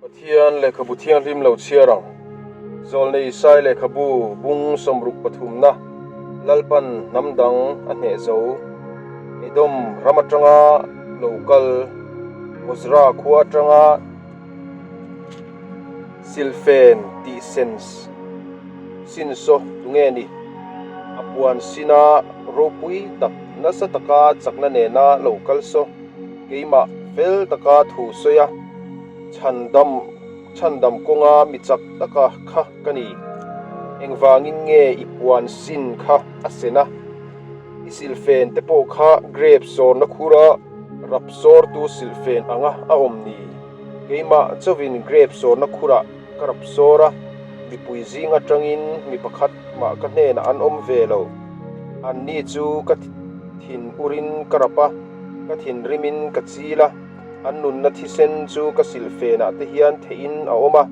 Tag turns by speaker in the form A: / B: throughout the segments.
A: Pathian lehkhabu thianghlim lo chhiar ang. Zawlnei Isai lehkhabu bung 63 na Lalpan hnam dang a hneh zo. Edom ram atanga lo kal Bozra khua atanga Silfen tih sen sin saw tunge ni? A puan sina ropui tak nasa taka chakna nena lo kal saw keimah fel taka thu sawi a, chhandam chhandam kawnga mi chak taka kha ka ni. Engvangin nge i puan sin kha a sen a? I silfen te pawh kha grape sawrna khura rap sawrtu silfen anga a awm ni. Keimah chauhin grape sawrna khurah ka rap sawr a, mipui zing atangin mi pakhat mah ka hnenah an awm ve lo. Anni chu ka thin urin ka rap a, ka thinrimin ka chil a, an nunna thisen chu ka silfenah te hian theihin a awm a,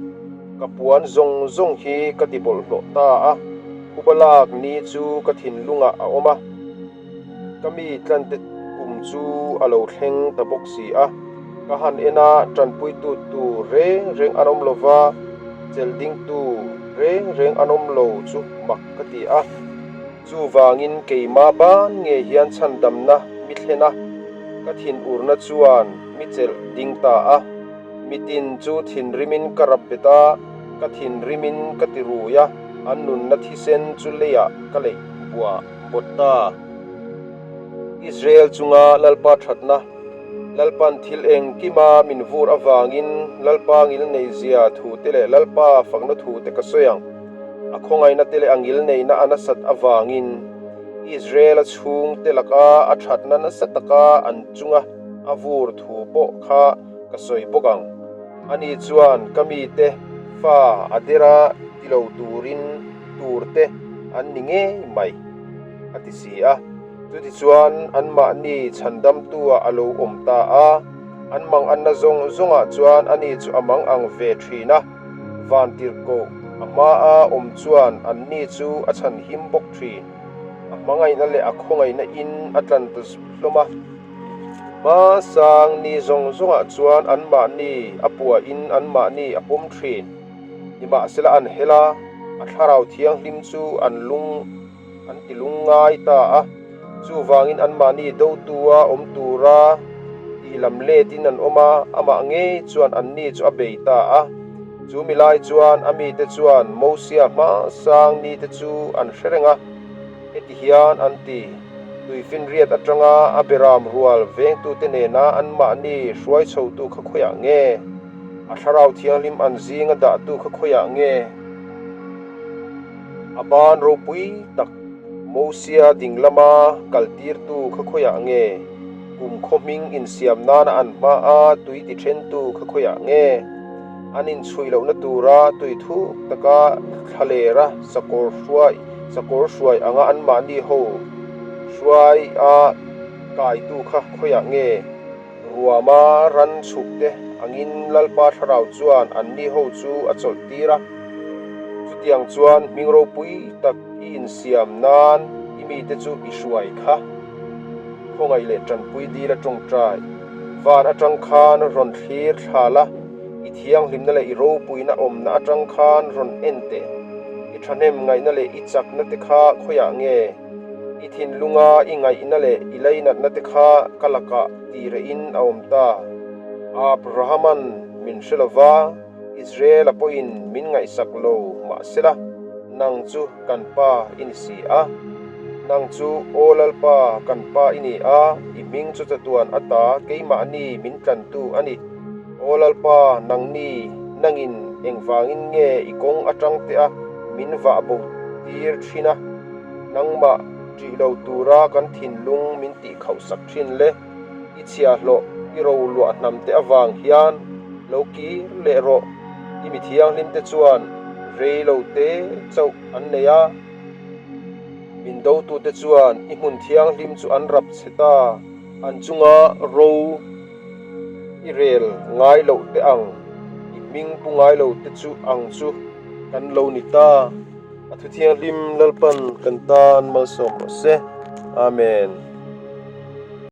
A: ka puan zawng zawng hi ka ti bawlhhlawh ta a, phuba lak ni chu ka thinlungah a awm a. Ka mi tlante kum chu a lo thleng ta bawk si a, ka han en a, tanpuitu tur reng reng an awm lo va, chelh dingtu reng reng an awm lo chu mak ka ti a. Chuvangin keimah ban ngei hian chhandamna mi thlen a, ka thinurna chuan mi chelh ding ta a. Mitin chu thinrimin ka rap bet a, ka thinrimin ka ti rui a, an nunna thisen chu leiah ka leih buah. Bawtta, Israel chunga Lalpa thatna, Lalpan thil engkima min vur avangin Lalpa ngilneihzia thute leh Lalpa fakna thute ka sawi ang. A khawngaihna te leh a ngilneihna a nasat avangin Israel-a chhungte laka a thatna nasa taka an chunga a vur thu pawh kha ka sawi bawk ang. Ani chuan ka mite fa a dera ti lo turin turte an ni ngei mai, a ti si a. Chutichuan anmahni chhandamtua a lo awm ta a, an manganna zawng zawngah chuan ani chu a mangang ve thin a, vantirhkoh a hmaa awm chuan anni chu a chhanhim bawk thin. A hmangaihna leh a khawngaihna in a tlan ta hlawm a. Hmasang ni zawng zawngah chuan anmahni a puahin anmahni a pawm thin. Nimahsela an hel a, a thlarau thianghlim chu an lung an ti lung ngai ta a. Chuvangin anmahni dotua awm tura tih lam letin an awm a, amah ngei chuan anni chu a bei ta a. Chu mi lai chuan a mite chuan Mosia hmasang nite chu an hre reng a, heti hian an ti, Tuifinriat atanga a beram rual vengtute nena anmahni hruai chhotu kha khawiah nge? A thlarau thianghlim an zinga dahtu kha khawiah nge? A ban ropui tak Mosia ding lama kaltirtu kha khawiah nge? Kum khaw hming insiam nana an hmaa tui ti thentu kha khawiah nge? An inchhuih lohna tura tui thuk taka thlalera sakawr hruai sakawr hruai anga anmahni ho hruai a kaitu kha khawiah nge? Ruama ran chhukte angin Lalpa thlarau chuan anni ho chu a chawlh tir a. Chutiang chuan hming ropui tak i insiam nan i mite chu i hruai kha. Khawngaih leh tanpui dil a tawngtai. Van atang khan rawn thlir thla la, i thianghlimna leh i ropuina awmna atang khan rawn en teh. I thahnem ngaihna leh i chakna te kha khawiah nge? I thinlunga i ngaihna leh i lainatna te kha ka lakah ti rehin a awm ta. Abrahaman min hre lo va, Israel-a pawhin min ngaihsak lo mahsela, nang chu kan Pa i ni si a. Nang chu Aw Lalpa, kan Pa i ni a, i hming chu chatuan ata keimahni min tlantu a ni. Aw Lalpa, nangni, nangin engvangin nge i kawng atang te a min vah bo tir thin a? Nangmah ṭih lo tura kan thinlung min tih khauhsak ṭhin le, i chhiahhlawh i ro luah hnam te avang hian lo kir leh rawh. I mi thianghlim te chuan rei lo te chauh an nei a, min dotute chuan i hmun thianghlim chu an rap chhe ta, an chunga ro i rel ngai loh te ang, i hming pu ngai lo te chu ang chu kan lo ni ta. A thu thianghlim Lalpan kan tan malsawm rawh se. Amen.